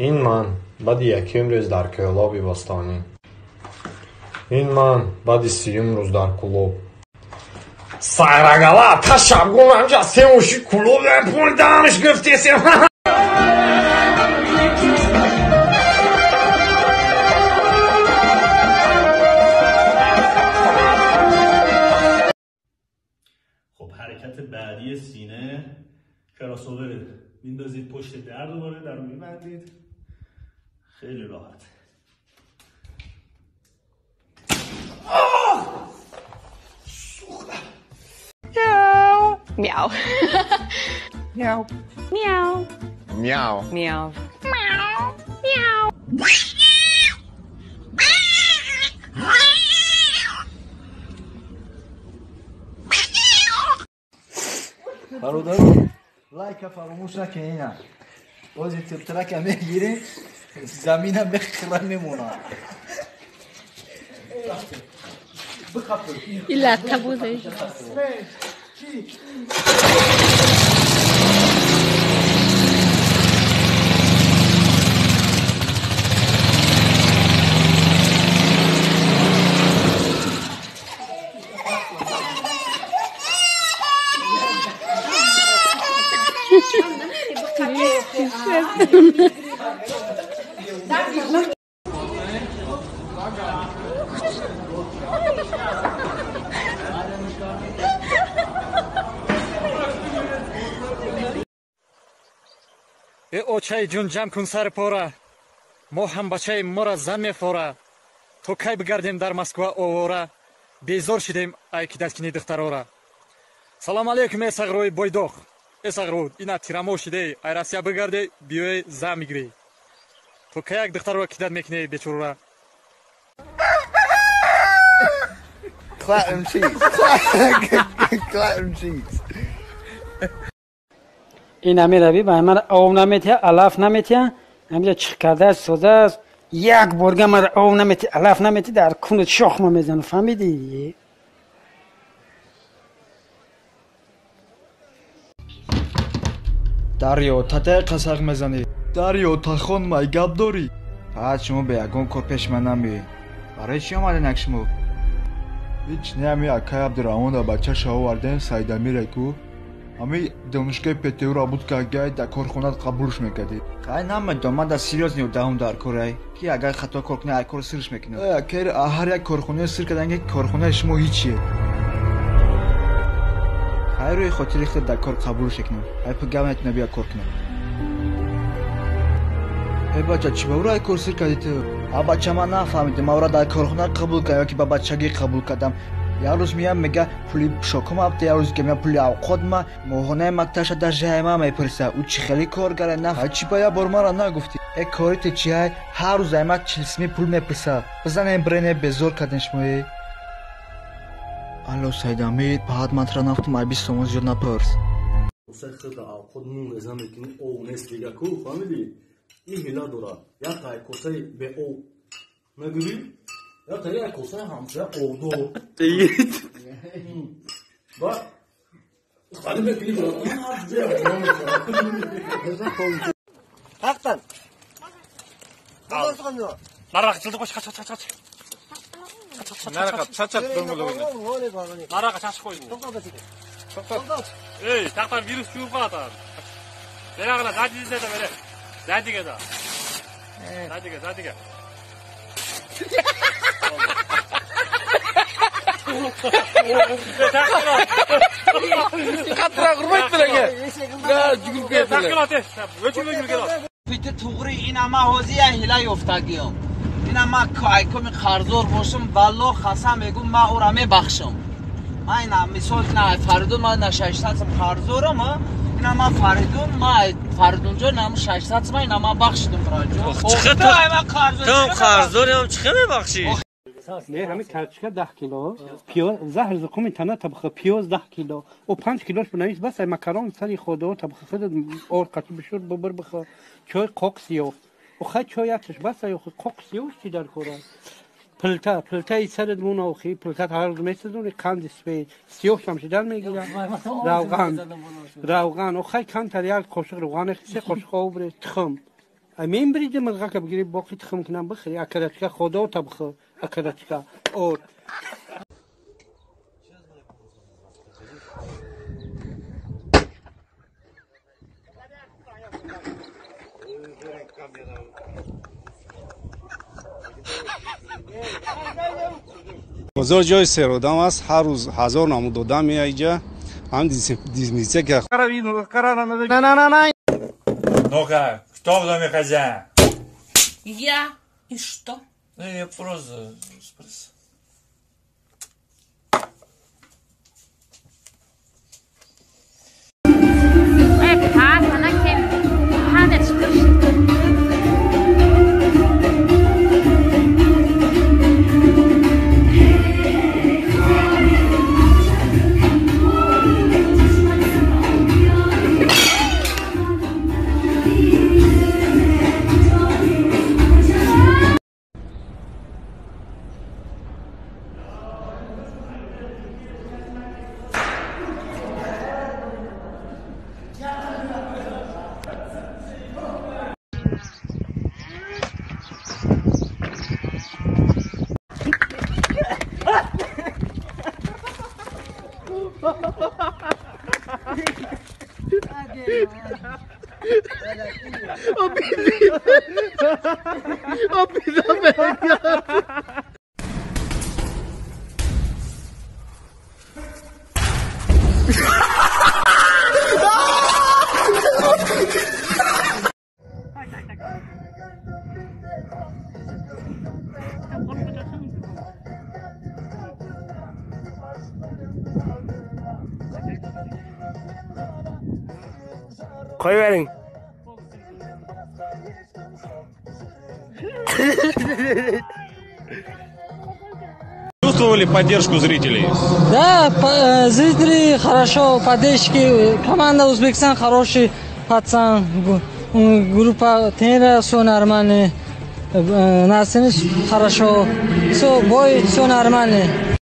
Ин ман баъди якум рӯз дар Кӯлоби бостонӣ. Ин ман баъди сиюм рӯз дар Кӯлоб. Сайрагала ташабгун анҷа сеуши Кӯлоб пул дамш гуфтесем. خب حرکت بعدی سینه کراسوور میندازید پشت در، دوباره در رو میبندید، خیلی راحت. Meow. Meow. Meow. Meow. Meow. Meow. Meow. برادر لایک فراموش نکنین، اینا بازی ترک میگیریم زمینم بخره میمونه. إلا تبوزي. Э очаи ҷун, ҷамъ кун сари пора, мо ҳам бачаи моро зан мефора. То кай бигардем дар Москва овора? Безор шидем ай кидаткини духтарора. Салом алейкум, э сағрои бойдоқ, э сағро, ина тирамо шиде, ай Россия бигарде, биёе зан мигирӣ. То кай як духтарро кидат мекунӣ бечорора? Clap cheeks. Clap cheeks. Ин амираби ба ман ов наметия, алаф наметия, ҳамҷа чих карда соза аст. Як борга ман ов намети, алаф намети, дар кунат шохма мезанам, фаҳмидӣ? Дарё, татаи қасақ мезанӣ. Дарё, тахон май гап дорӣ. Фақат шумо бе ягон кор пеш ман намеоед. Барои чӣ омаден як шумо? Ҳеҷ не, ами акай Абдураҳмонро бачаша овардем, Сайдамире ку. Ами донишгоҳи ПТУ-ро буд кагай, дар корхонат қабулш мекардӣ. Қай намедонам, ман дар серьёзни одаҳум дар корай, ки агар хато кор кунӣ, ай кор сирш мекунад. Э, акай, ҳар як корхонаи сир кардан, ки корхонаи шумо ҳичие. Ҳай рӯи хотири худ дар кор қабулш мекунам. Ай пу гап натуна бия кор кунам. Э бача, чӣ ба ӯро ай кор сир кардӣ ту? А бача, ман нафаҳмидам, ман ӯро дар корхона қабул кардам ё ки ба бачагӣ қабул кардам. Як рӯз меям, мега пули пӯшокам абда, як рӯз меям пули авқот ма, моҳонаи мактабша даже ма мепурса. Ӯ чӣ хеле коргаре на? Ай чӣ ба як бор мара нагуфтӣ? Э кори ту чи ай? Ҳар рӯз ай ма чилсими пул мепурса. Бизанем брене, безор кардем шумои. Алло, Сайдамир, баъд ман тура нафтум, ай 20 сомон зиёд напурс. Коса худа авқот нун реза мекунӣ, ов нест дига ку, фаҳмидӣ? Ин ҳила дорад. Як тай косаи беов мегирӣ, як таи як косаи ҳамсоя овдор. Баъд хали мекунӣ, брат. Тақтан. Нарак жылды кош, кач, кач, кач. Нарака чачат дөңгөлөгүнө. Нарака чачып койду. Эй, тактан вирус жугуп калат анан. Берагына задиге да бере. Задиге да. Задиге, задиге. Катуураак урбайт белең? Жүгүрүп келет эле. Өчүрбөй жүгүрүп келет. Пите туғри, ина ма ҳози я ҳила ёфтагиём. Ина ма айкоми қарздор бошам, валло қасам мегӯм, ма ӯра мебахшам. Ма ина мисол ина Фаридун ма на 600 сом қарздорам, ина ма Фаридун, ма Фаридунҷон нам 600 сом ина ма бахшидам браҷо. Ту қарздорам, чӣ хел мебахшӣ? Не, ҳамин картошка 10 кило, пиёз, заҳр зуқуми тана табха, пиёз 10 кило. О 5 килош бинавис, бас ай макарон сари худо табха худат ор қатӣ бишур бубур бихо. Чой қоқ сиёҳ. О хай чой якшаш бас ай қоқ сиёҳ чӣ дар кора? Пилта, пилтаи сарат мон охи, пилта ҳар рӯз месӯзонӣ, қанди сфед, сиёҳ шам шидан мегирад. Равған, равған, охай камтар як қошиқ равған, се қошиқ об бирез, тухм. Ай мембриди мирғака бигирӣ, боқи тухм кунам бихӯри, акарачка худо та бихӯр, акарачка, орд. Бозор ҷои серодам аст, ҳар рӯз ҳазор намуд одам меяд иҷа, ҳам дезинфексия. Ну-ка, кто в доме хозяин? Я. И что? Ну, я просто спросил. Qo'yavering. Чувствовали поддержку зрителей? Да, зрители хорошо, поддержки. Команда Узбекистан хороший пацан, группа тренера все нормально, на сцене хорошо, все бой, все нормально.